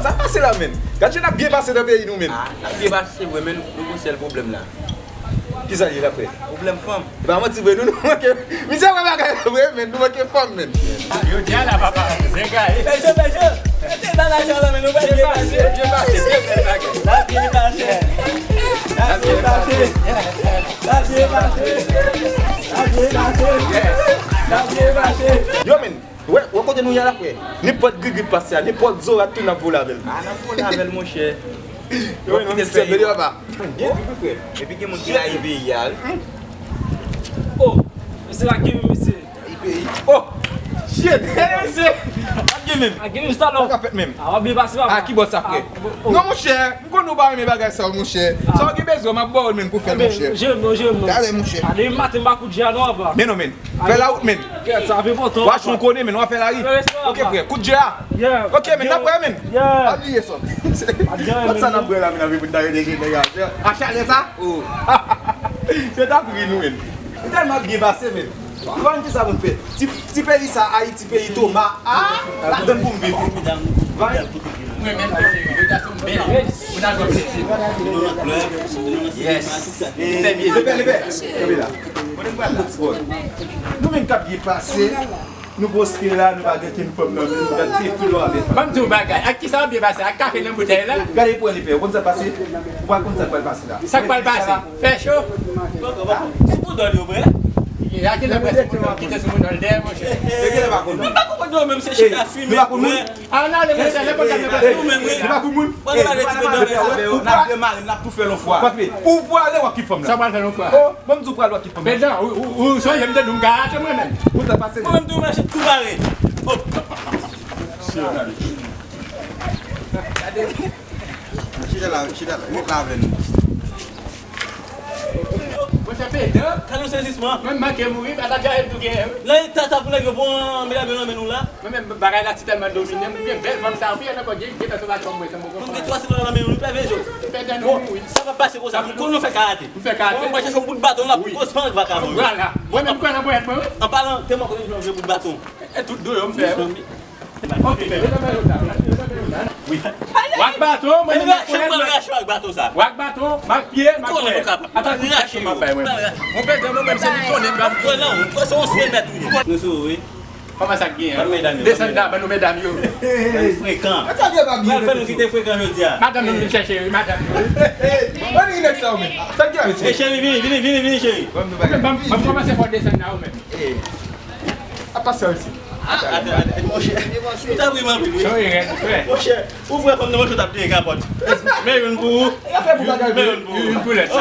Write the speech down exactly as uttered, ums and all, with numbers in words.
Sa k pase la, menn? Gad jan n ap byen pase nan peyi nou, menn. Ah, n ap byen pase, se vre, men nou gon sèl pwoblèm la. Kisa l ye la, frè? Pwoblèm fanm. E pa manti vre, nou, nou manke. Misye wè bagay la vre, men nou manke fanm, men. Yo di a la, papa, zenga, eh. Fè jè, fè jè. Mete bagay sa la, men nou pral byen pase. Byen pase, byen bèl bagay. N ap byen pase. N ap byen pase. N ap byen pase. N ap byen pase. N ap byen pase. Yo, men, wè, wè kote nou ye la, frè. Nenpòt grigri k pase a, nenpòt zorat tou n ap vole avè l. Ah, n ap vole avè l, monchè. Yo, non, misye bèl, papa. Gen grigri, frè. Epi gen moun ki rayi peyi a, wi. Oh, mesye la gen, mesye. Rayi peyi. Oh, shit. Mesye. Ap gen menm. A gen menm sa non. Sa k ap fèt menm? A w ap byen pase, papa. A ki bò sa, frè? Non, monchè. M konn ou pa renmen bagay sa yo, monchè. Sa w gen bezwen, m ap ba w l, menn, pou fè l, monchè. Jere m non, jere m non. Talè, monchè. A demen maten, m pa kout je a non, papa. Men non, menn. Fè lawout, menn. Kèt, sa ap enpòtan, papa. Wachon konnen, menn, w ap fè lari. Ok, frè, kout je a. Ok, menn, n ap wè, menn. Pa bliye sa. Kòt sa n ap bwè la, menn, avè pou n ta rete gen nèg a. A chalè sa? Se t ap ri nou, menn. Nou tèlman ap byen pase, menn. Nou pa konn kisa pou n fè. Ti, ti peyi sa, Ayiti, peyi Toma. Ah, ladann pou m viv. Vay. Mwen menm, yo ta sou m bèl. Moun a jwenn plezi. Yes. Fè byen. Lepè, lepè. Kenbe la. Kote m pral la? Nou menm k ap byen pase. Nou poste la, nou pa gen kenn fanm nan men nou, gad pye tou lò avè fanm. Ban m di w bagay, ak kisa w ap byen pase? Ak kafe nan boutèy la? Gade pou wè lepè, ou konn sa k pase? Ou pa konn sa k pral pase la. Sa k pral pase? Fè cho. Sou boudòl yo vre? A ki lè prèske moun nan kite sou moun nan dèyè, monchè. Yo genlè pa konn moun. Mwen pa konprann yo menm, se chita fimen. Nou pa konn moun. A, n ale, monchè, lè pòt la, nou pa konn moun. Nou pa konn moun. Ou prale, w ap kite fanm nan. Ou prale, w ap kite fanm nan. Sa w pral fè, yon fwa? Oh, ban m di w prale, w ap kite fanm nan. Men non, ou, ou, ou sonje m te di w m ka rate mwen menm. Ou ta pase. Mwen menm tou, mwen chita tou bare. Oh. Chita la, chita la, ret la avè nou. Monchè, pedan. Gade yon sezisman. Mwen manke mouri, pa ta gade tou gen. Nan eta sa pou nèg yo pran medam yo nan men nou la. Mwen menm bagay la ti tèlman domine m, gen bèl fanm sa, wi, nan kò gen, gen pèsonaj fanm mwen, sa mwen konprann. Moun gen twa sèl nan men nou, li pève jo. Pedan nou mouri. Sa pa pase konsa, pou nou fè karate. Nou fè karate. Mwen chèche yon bout baton la, pou koz fanm ak vakabon. Vwala. Mwen menm kwè nan ponyèt mwen, wi. An palan, tèlman konnen yon bout baton. E tout do yo m fè. Ok, men, mezanmi, yo ta, mezanmi, yo ta. Wi. W ak baton, mwen menm, mwen rache, mwen rache w ak baton sa. W ak baton, m ak pye, m ak ponyèt. Ata, kout pye m ap bay, mwen. Mwen pèdi mwen menm, se li konnen m ap kwè nan ou. Kwè se yon sèl mèt ou ye. Nou sou, wi. Kòman sa k genyen? Ban nou medam yo. Desann la, ban nou medam yo. Frekan. Pral fè nou kite frekan jodi a. Madanm nou vin chèche, wi, madanm yo. Ban nou nèg sa yo menm. Sa k genyen, mesye? E cheri, vini, vini, vini, vini, cheri. Ban m kòmanse fè w desann la, ou menm. Ap pase isi. Atè, atè, monchè. Ou ta vrèman anpil, wi. Monchè, ou vre fanm nan monchè, w t ap deye kapòt. Men youn pou ou. Men youn pou ou. Youn pou lòt. Sa.